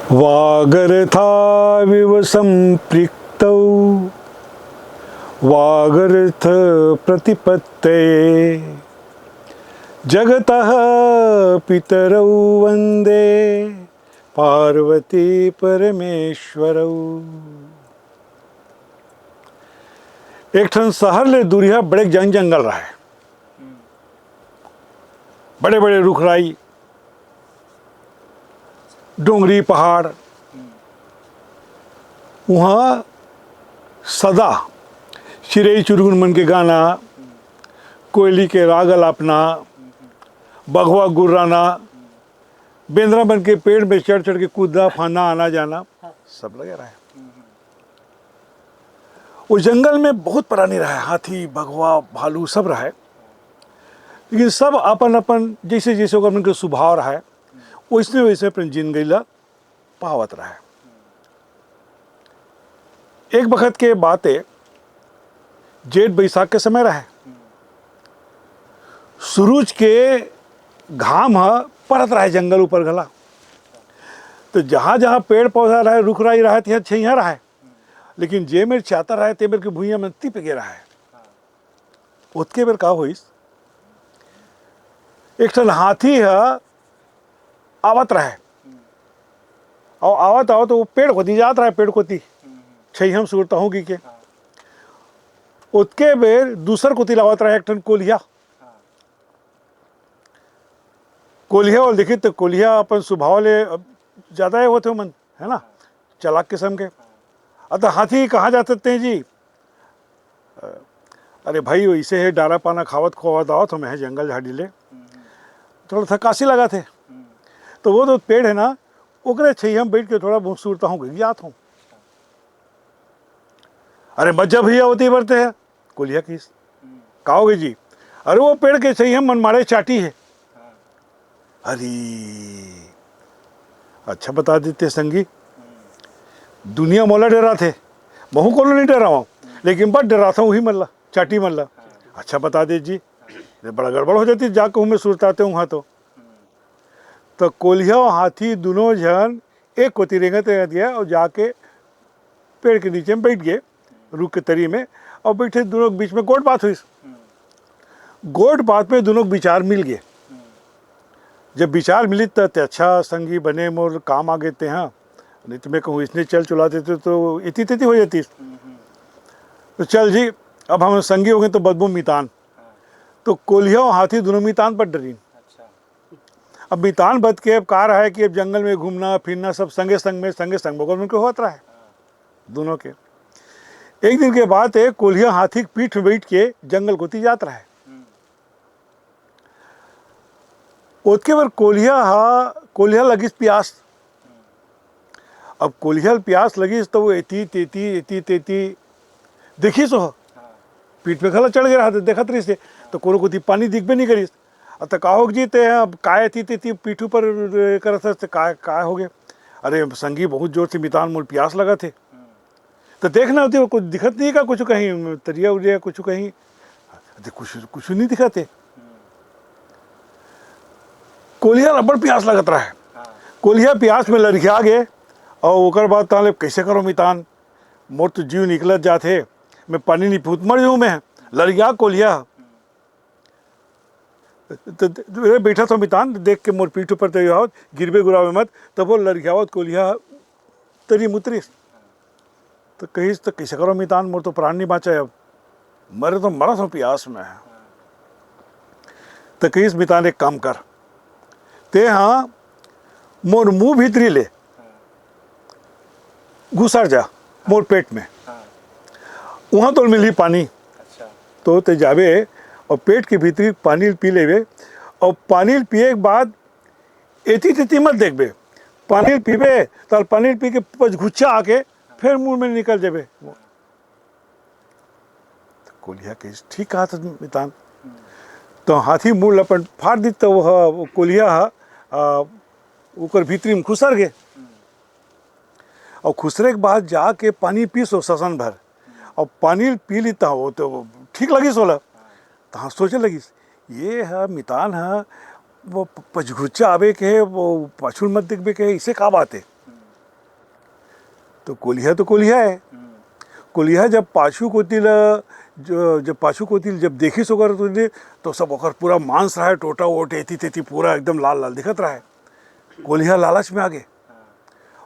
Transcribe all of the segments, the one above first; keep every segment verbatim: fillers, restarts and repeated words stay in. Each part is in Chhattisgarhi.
वागर्थाविव सम्पृक्तौ वागर्थ प्रतिपत्तये। जगतः पितरौ वन्दे पार्वती परमेश्वरौ। एक ठन शहर ले दूरिहा बड़े जंग जंगल रहे। बड़े बड़े रुख राई, डोंगरी पहाड़। उहाँ सदा चिरई चुरगुन मन के गाना, कोयली के राग अलापना, बघवा गुर्राना, बेंदरा मन के पेड़ में चढ़ चढ़ के कूदना फांदना, आना जाना, सब लगे रहे। वो जंगल में बहुत प्राणी रहे, हाथी, बघवा, भालू सब रहे, लेकिन सब अपन अपन जैसे जैसे ओकर मन के स्वभाव रहे, वैसने वैसने अपन जिंदगी ला पावत रहे। एक बखत के बात है, जेठ बैसाख के समय रहे, सूरज के घाम ह परत रहे जंगल ऊपर घला। तो जहाँ जहाँ पेड़ पौधा रहे, रुख राई रहे, तिहाँ छइहाँ रहे, लेकिन जे मेर चातर रहे, ते मेर के भुइयां में तिप गे रहे। ओतके बेर का होइस, एक ठन हाथी ह आवत रहे, और आवत आवत वो पेड़ कोती जात रहे, पेड़ कोती छइहाँ में सुरता हूँ कि के। ओतके बेर दूसर कोती लावत रहे एक ठन कोलिया। कोलिया वाला देखी तो कोलिया अपन स्वभाव ले ज्यादा ही होते मन, है ना, चालाक किस्म के। अतः हाथी कहाँ जाते थे जी? अरे भाई, वैसे है डारा पाना खावत खोवत आवत हूँ मैं जंगल झाड़ी ले, थोड़ा थकासी लगा थे। तो वो तो पेड़ है ना, ओकरे छइहाँ में बैठ के थोड़ा बहुत सुरता हूँ, जात हूँ। अरे मत जा भैया, होती बरते है, कोलिया किस। का होगे जी? अरे वो पेड़ के छइहाँ मन मारे चाटी है। अरे अच्छा बता देते संगी, दुनिया मोला डराथे, महू कोनो नहीं डरावं, लेकिन बड़ डराथंव उही मन ला, चाटी मन ला। अच्छा बता दे जी, ये बड़ा गड़बड़ हो जाती, जा कहूँ मैं सुरताते हूँ तो। तो कोलिया और हाथी दोनों झन एक कोती रेंगत रेंगत गया और जाके पेड़ के नीचे में बैठ गए, रुख के तरी में, और बैठे दोनों के बीच में गोठ बात हुई। गोठ बात में दोनों के विचार मिल गए। जब विचार मिली त ते अच्छा संगी बने, मोर काम आ गए ते, हाँ, नहीं तो मैं कहूँ इसने चल चुला देते तो इति तिति हो जाती। तो चल जी, अब हम संगी हो गए तो बदबू मितान। तो कोलिया और हाथी दोनों मितान पर डरीन। अब मितान बद के अब का रहा है कि अब जंगल में घूमना फिरना सब संगे संग में, संगे संग में उनके होत रहा है दोनों के। एक दिन के बात है, कोलिया हाथी के पीठ में बैठ के जंगल कोती जात रहा है। ओतके बर कोलिया हा, कोलिया लगिस प्यास। अब कोलिया ल प्यास लगिस तो वो एती तेती, एती तेती देखिस हो। पीठ में घला चढ़ गए रहा, देखत रहिस हे, तो कोनो कोती पानी दिखबे नहीं करिस। अब तो का हो जी ते, अब काय एती तेती पीठ ऊपर करत हस, ते काय, काय हो गए? अरे संगी, बहुत जोर से मितान मोल प्यास लगा थे। तो देखना होती वो कुछ दिखत नहीं का, कुछ कहीं तरिया उरिया कुछ कहीं, अरे कुछ, कुछ नहीं दिखत हे। कोलिया ल अब्बड़ प्यास लगत रहा है। कोलिया प्यास में लरिखा गे, और ओकर बाद ताले कैसे करो मितान, मोर तो जीव निकलत जात हे, मैं पानी नहीं पीऊँ त मर जाऊँ मैं, लरिखा कोलिया। तो, तो, तो, रे बैठा था मितान, देख के मोर पीठ ऊपर तरी आवत, गिरबे गुराबे मत, तब वो लरिखावत कोलिया तरी मुतरिस। तो कहिस, "तो कैसे करो मितान, मोर तो प्राण नहीं बाँचा अब, मरे तो मरत हूँ प्यास में।" तो कहिस, "मितान एक काम कर, ते हाँ मोर मुँह भीतरी ले घुसर जा, मोर पेट में, वहाँ तो मिलही पानी।" तो ते जाबे और पेट के भीतरी पानी पी लेबे, और पानी पिए के बाद एती तेती मत देखबे, पानी पीबे, ताल पानी पी के पचघुच्चा आके फिर मुंह में निकल जाबे। तो कोलिया के ठीक कहा था मितान। तो हाथी मुंह लपट फाड़ दी, तो वह, वो कोलिया हा, आ, ओकर भीतरी में खुसर गए। और खुसरे के बाद जाके पानी पीसो ससन भर, और पानी पी ली, तो वो तो ठीक लगिस ओला। तहाँ सोचे लगिस, ये ह मितान ह, वो प-, पचघुच्चा आवे के हे, वो पाछू मत देखबे के हे, इसे का बात है? तो कोलिहा तो कोलिहा है। कोलिहा जब पाछू कोती ल, ज-, जब पाछू कोती ल जब देखिस ओकर तो, तो सब ओकर पूरा मांस रहा है, टोटा वोट एती तेती पूरा एकदम लाल लाल दिखत रहा है। कोलिहा लालच में आगे।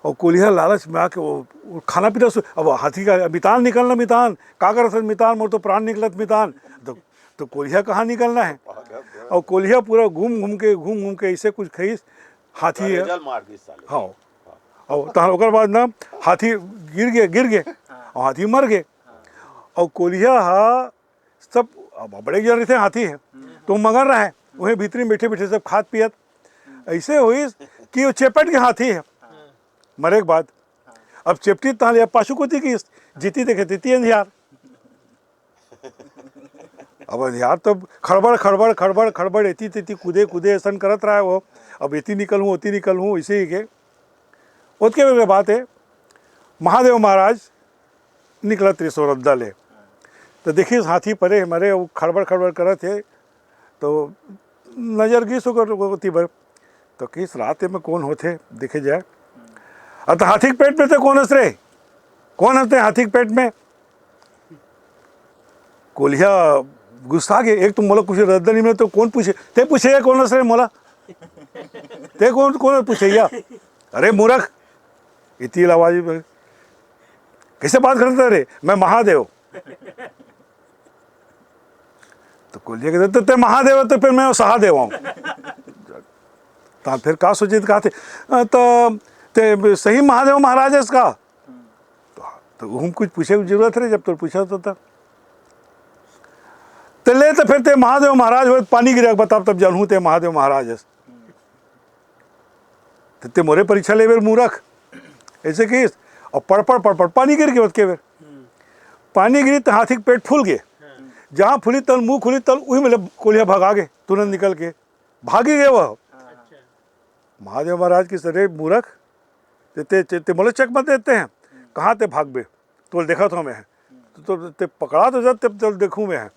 और कोलिहा लालच में आके वो, वो खाना पीना सु-, अब हाथी का मितान निकलना मितान, का करत हस मितान, मोर तो प्राण निकलत मितान। तो, तो कोलिहा कहाँ निकलना है? और कोलिहा पूरा घूम घूम के, घूम घूम के ऐसे कुछ खाइस, हाथी है। करेजा ल मार दिस साले। हाँ। और तहन ओकर बाद ना हाथी गिर गए, गिर गए, और हाथी मर गए। और कोलिहा हा सब, अब बड़े जन रहिथे हाथी है, तो मगन रहा है, वहीं भीतरी में बैठे बैठे सब खात पियत। ऐसे होइस कि वो चेपट के हाथी है मरे के बाद। अब चेपटी तहाँ ले पाछू कोती की जिती देखे तेती अंधियार। अब अंधियार तो खड़बड़, खड़बड़, खड़बड़, खड़बड़, एती तेती कूदे, कूदे, ऐसन करत रहा है वो। अब एती निकलहूँ, ओती निकलहूँ, इसे ही के। ओतके बेर के बात है, महादेव महाराज निकलत रहिस ओ रद्दा ले। तो देखिस हाथी परे हे मरे, वो खड़बड़, खड़बड़ करत हे। तो नजर गिस ओकर ओती बर। तो किस रात में कौन होथे, देखे जाए। अ, तो हाथी के पेट में तो कौन हस रे? कौन हस ते हाथी के पेट में? कोलिहा गुस्सा के, एक तो मोला कुछ रद्दा नहीं मिला, तो कौन पूछे? ते पूछे या कौन हस रे मोला? ते कौन, कौन पूछे या? अरे मूर्ख, इतनी आवाज में कैसे बात करता रे? मैं महादेव। तो कोलिया कहते, "तो ते महादेव है, तो फिर मैं सहादेव हूँ।" तो फिर का सोचित कहा थे, "अ, तो ते सही महादेव महाराज है इसका?" तो, तो हम कुछ पूछे की जरूरत रहे, जब तो पूछा तो था। "तो ले, तो फिर ते महादेव महाराज हो, पानी गिरा के बता, तब जानू ते महादेव महाराज है।" तो ते मोरे परीक्षा लेबे मूर्ख, ऐसे किस? और पड़, पड़, पड़, पड़, पानी गिर के ओतके बेर। पानी गिरी तो हाथी के पेट फूल गए। जहाँ फूली तल, मुंह खुली तल, उही में ले कोलिया भगा गए, तुरंत निकल के भागी गए वह। महादेव महाराज की सरे मूर्ख, ते, ते, ते, ते मोला चकमा देते हैं, कहाँ ते भागबे? तोल देखत हूँ मैं, तो, तो ते पकड़ा तो जा, तब तोल देखूँ मैं।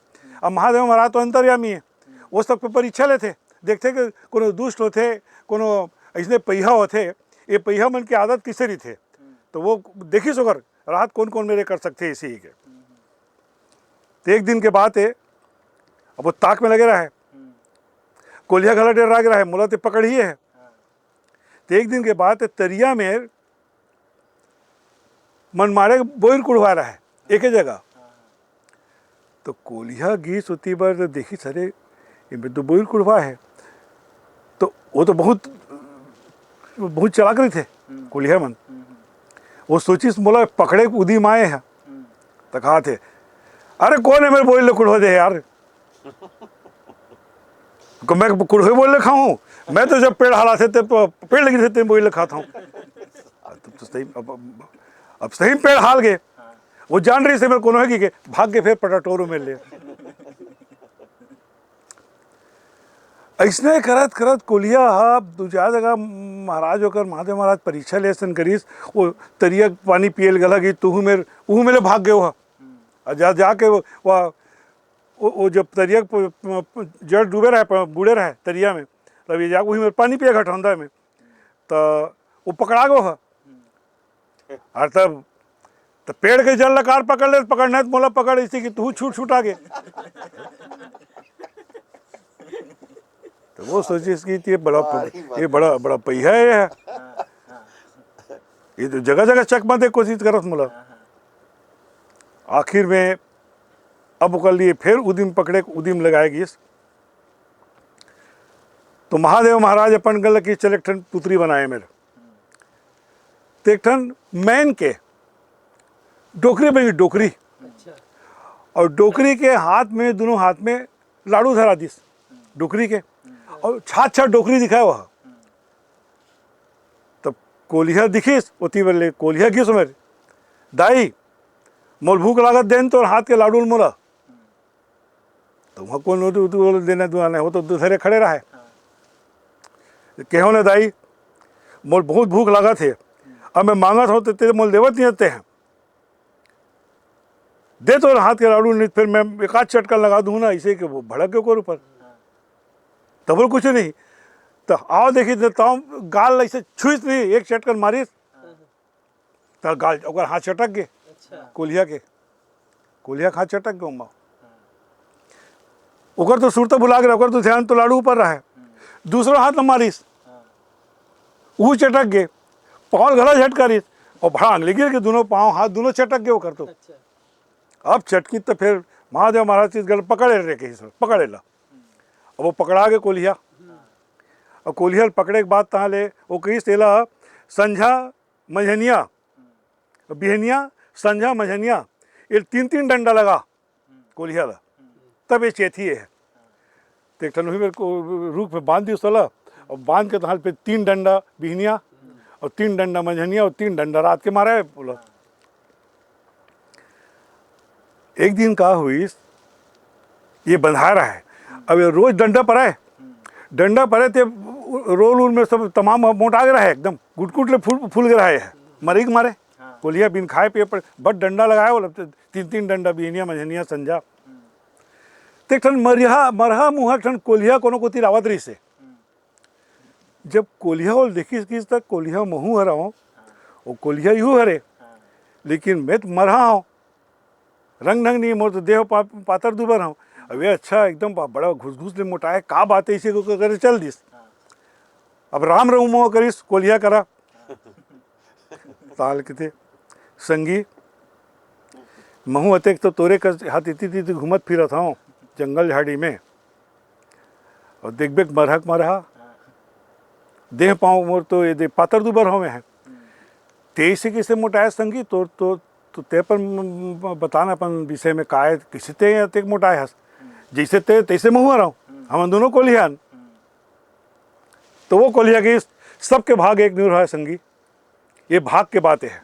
अब महादेव महाराज तो अंतर्यामी है, वो सब पे परीक्षा लेथे, देखथे कि कोनो दुष्ट होथे, कोनो ऐसने पहिया होथे, ये पहिया मन की आदत किसे रहिथे, तो वो देखिस ओकर रात कौन कौन मेरे कर सकथे इसी ही के। तो एक दिन के बात है, अब वो ताक में लगे रहे, कोलिया घला डर लाग रहा है, मोला ते पकड़ही है। तो एक दिन के बात है, तरिया में मन मारे बोइर कुढ़वा रहा है एक ही जगह। तो कोलिया गिस ओती बर तो देखिस, "अरे, इनमें तो बोइर कुढ़वा है।" तो वो तो बहुत, बहुत चलाक रहिथे कोलिया मन। वो सोचिस, "मोला पकड़े के उदिम आए है।" तो कहा थे, "अरे, कौन है मेरे बोइर ले कुढ़वा दे यार?" को मैं कुढ़वे बोइर ले खाऊं? मैं तो जब पेड़ हालाथे, ते प-, पेड़ लगी थे, ते बोइर ले खाता हूँ। अब तो सही, अब, अब, अब सही पेड़ हाल गए। वो जान रहिसे मेरे कोनो है कि के, भाग के फिर पटाटोरू में ले। ऐसने करत करत कोलिया हा दू चार जगह महाराज होकर महादेव महाराज परीक्षा ले असन करिस, वो तरिया के पानी पियल गला कि तुहू मेर, उहू मेले भाग गए हो। और जा, जाके वो, वो, वो, वो जब तरिया के प-, प-, प-, जड़ डूबे रहे, प-, बूड़े रहे तरिया में, तब ये जाके वही में पानी पिए घटौंदा में, तो वो पकड़ा गो ह। और तब तो पेड़ के जड़ लकार पकड़ ले, पकड़ना है तो मोला पकड़, इसी कि तू छूट छूट आगे। तो वो सोचिस कि ये बड़ा प-, ये बड़ा, बड़ा पहिया है ये। ये तो जगह जगह चकमा दे कोशिश करत मोला। आखिर में अब ओकर लिए फिर उदिम पकड़े, उदिम लगाए गिस। तो महादेव महाराज अपन गल कि चल एक ठन पुतरी बनाए मेर। तो एक ठन मैन के डोकरी बनी, डोकरी। अच्छा। और डोकरी के हाथ में, दोनों हाथ में लाडू धरा दिस डोकरी के। और छात छात डोकरी दिखाए वह। तब कोलिहा दिखिस, ओती बल्ले कोलिहा गिस मेर, "दाई, मोल भूख लागत, देन तोर हाथ के लाडू ल मोला।" तो वहाँ कौन होती, होती बोले, "देना दुआ नहीं, वो तो दूसरे खड़े रहे।" "केहो ने दाई, मोल बहुत भूख लागत है, अब मैं मांगत हूँ तो तेरे मोल देवत नहीं आते हैं। दे तोर हाथ के लाडू, नहीं फिर मैं एक आध चटकन लगा दूँ ना।" इसे कि वो भड़क गए ओकर ऊपर, तब बोल कुछ नहीं। तो आओ देखी, तो ताव गाल ऐसे छुईस नहीं, एक चटकन मारिस, त गाल, ओकर हाथ चटक गे। अच्छा। कोलिहा के, कोलिहा के हाथ चटक गे ओमा। ओकर तो सुरता भुला गे, ओकर तो ध्यान तो लाड़ू ऊपर रहे। दूसरा हाथ ल मारिस, हाँ। वो चटक गे, पाँव घला झटकारिस, और भांग ले गिर के दोनों पाँव, हाथ दोनों चटक गे ओकर तो। अच्छा। अब चटकी तो फिर महादेव महाराज छत्तीसगढ़ पकड़े रे कहिस, पकड़े ला। अब वो पकड़ा गे कोलिहा। अब कोलिहा ल पकड़े के बाद तहाँ ले वो कहिस तेला संझा मंझनिया, बिहनिया, संझा मंझनिया, ये तीन तीन डंडा लगा कोलिहा ला, तब ये चेतही है। तो एक ठन वही मेरे को रूख पे बांध दिस तोला, और बांध के तहाँ पे तीन डंडा बिहनिया और तीन डंडा मंझनिया और तीन डंडा रात के मारे बोला। एक दिन का होइस, ये बंधा रहा है। अब ये रोज डंडा परे, डंडा परे ते रोल उल में सब तमाम मोटा गे रहा है, एकदम गुटकुट ले फूल, फूल गे रहा है, मरे के मारे। हाँ। कोलिहा बिन खाए पिए पर बड़ डंडा लगाए, बोला, तीन तीन डंडा, बिहनिया, मंझनिया, संझा। ते एक ठन मरिहा, मरहा मुँहा एक ठन कोलिहा कोनो कोती रावत रहिस हे। जब कोलिहा ओला देखिस, किस तक कोलिहा महू हरव, वो कोलिहा यू हरे, लेकिन मैं तो मरहा हूँ, रंग ढंग नहीं, मोर तो देह पा-, पातर दुबर हूँ। अब ये अच्छा एकदम बा-, बड़ा घुस घुस ले मोटाए, का बात है, इसे को करे चल दिस। अब राम रहू मोह करिस कोलिहा करा। ताल किथे, संगी, महू अतेक तो तोरे कस हाथ इति तिति घूमत फिरत हूँ जंगल झाड़ी में, और देखबे मरहक मरहा, देह पाँव मोर तो ये दे पातर दुबर होवे हैं। तेइसे किसे मोटाए संगी, तो, तो, तो ते अपन बताना अपन विषय में काय, किसे ते अतेक मोटाए हस? जैसे ते, तैसे महू हरव। हम दोनों कोलिहा हन। तो वो कोलिहा के सबके भाग एक नहीं रहा है संगी। ये भाग के बात है।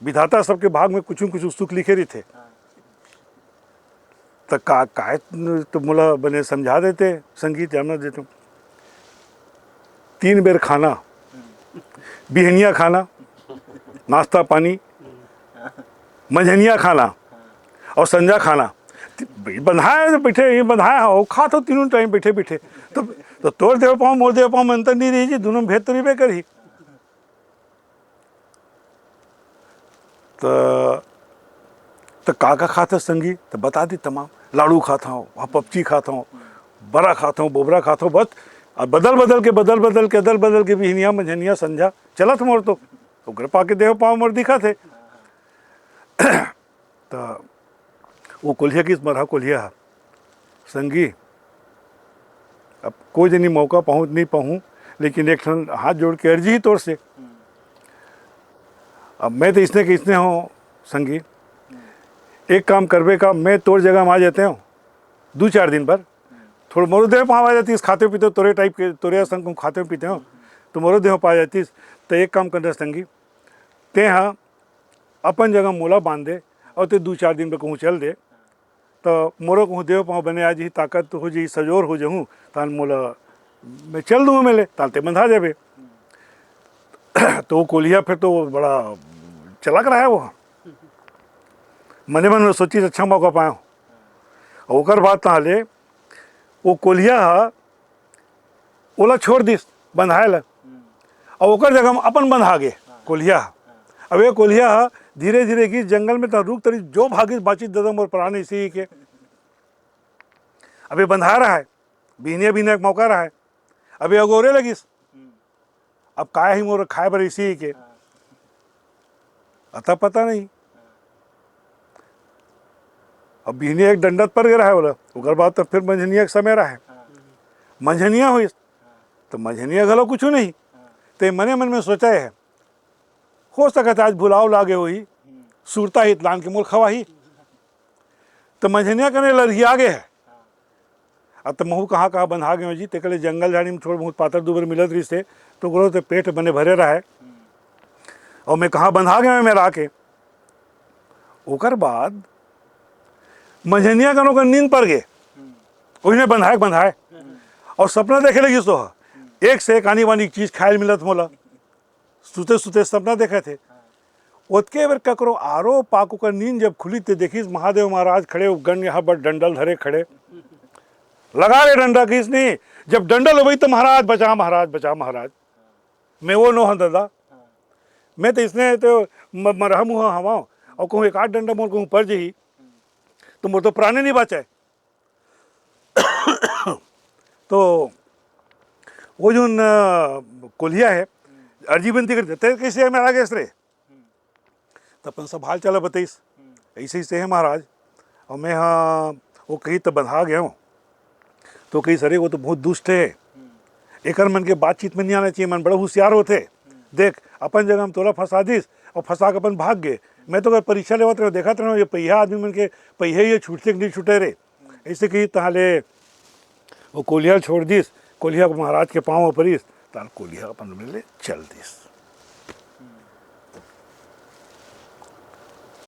विधाता सबके भाग में कुछ न कुछ सुख लिखे रहिथे। त का, काय तो मोला बने समझा देते, संगी, जानना देते। तीन बेर खाना, बिहनिया खाना, नाश्ता पानी, मंझनिया खाना और संझा खाना। बंधाए तो बैठे, ये बंधाए हो, खात हो तीनों टाइम बैठे बैठे। तो, तो तोर देह पाँव, मोर देह पाँव में अंतर नहीं रही जी, दोनों में भेद तो रहिबे करही। त, त का का खात हस संगी? त बता दी तमाम। लाड़ू खात हूँ, वहाँ पपची खात हूँ, बरा खात हूँ, बोबरा खात हूँ, बस। अब बदल बदल के, बदल बदल के, बदल बदल के बिहनिया, मंझनिया, संझा चलत मोर तो। ओकरे पाके देह पाँव मोर दिखत हे। त वो कोलिहा किस मरहा कोलिहा हा। संगी, अब कोई जनी मौका पाहूँ नहीं पाहूँ, लेकिन एक ठन हाथ जोड़ के अर्जी ही तोर से। अब मैं तो इसने के इसने हूँ संगी, एक काम करबे का, मैं तोर जगह में आ जाते हूँ दो चार दिन पर, थोड़ा मोरो देह पाँव आ जाती, इस खाते पीते तोरे टाइप के, तोरे संग कहूँ खाते पीते हो, तो मोरो देह पाँव आ जाती। तो एक काम करना संगी, ते हाँ अपन जगह मोला बांध दे और ते दो चार दिन पर कहूँ चल दे, तो मोरो कहूँ देव पाँव बने आ जही, ताकत हो जही, सजोर हो जहूँ, तान मोला मैं चल दूँ मेले, तान ते बंधा जाबे। तो वो कोलिहा फिर तो बड़ा चलाक रहा है वो, मने मन में सोची, अच्छा मौका पाए हो। और ओकर बाद तहाँ ले वो कोलिहा हा ओला छोड़ दिस बंधाए ला, अउ ओकर जगह म अपन बंधा गे कोलिहा ह। अब ये कोलिहा ह धीरे-धीरे गिस जंगल में, त रुख तरी जो भागिस बाचिस, ददा मोर प्राण इसी के। अब ये बंधा रहा है, बिहनिया बिहनिया के मौका रहा है, अब ये अगोरे लगिस। अब काय ही मोर खाए बर इसी के, अता पता नहीं। अब बिहनिया एक डंडत पर गे रहा है बोला, ओकर बाद तो फिर मंझनिया के समय रहा है। मंझनिया होइस, तो मंझनिया घलो कुछ नहीं। ते मने मन में सोचा है, हो सकत है आज भुलाव लागे होही, सुरता हित लान के मोर खवाही। तो मंझनिया कने लरिया गे है। अब तो महू कहाँ कहाँ बंधा गए हो जी, तेकर ले जंगल झाड़ी में थोड़ा बहुत पातर दुबर मिलत रहिस हे, तो ओकरो तो पेट बने भरे रहा है। और मैं कहाँ बंधा गए मैं आके। ओकर बाद मंझनिया कनो का नींद पर गे, ओहिने बंधाए के बंधाए। और सपना देखे लगिस तो ह, एक से एक आनी बानी चीज खाए ल मिलत मोला। सुते सुते सपना देखे थे। ओतके बेर ककरो आरो पाक ओकर नींद जब खुली, ते देखिस महादेव महाराज खड़े, गन यहाँ पर डंडल धरे खड़े। लगा रे डंडा किस नहीं, जब डंडल होबई तो महाराज बचा, महाराज बचा, महाराज। मैं वो नोहन दादा। मैं तो इसने तो म-, मरहा मुहा हवाओं, और कहूँ एक आध डंडा मोर कहूँ पर जही, तो मोर तो प्राणे नहीं बाँचे। तो वो जोन, अ, कोलिहा हे, अर्जी बिनती कर देते, "कैसे हे महाराज, ऐसे रे?" त अपन सब हाल चाल बतइस, "ऐसे, ऐसे हे महाराज।" और मैं, हाँ, वो कही त बंधा गया हूँ। तो कही, "सरे, वो तो बहुत दुष्ट हे, एकर मन के बातचीत में नहीं आना चाहिए, मन बड़ा होशियार होथे। देख, अपन जगह हम तोला फंसा दिस और फंसा के अपन भाग गए। मैं तो अगर परीक्षा लेवत रहे, देखत रहे, ये पहिया आदमी मन के पहिया ये छूटथे कि नहीं छूटे रे।" ऐसे कही तहाँ ले वो कोलिहा छोड़ दिस, कोलिहा महाराज के पाँव में परिस, तार कोलिहा अपन में ले चल दिस।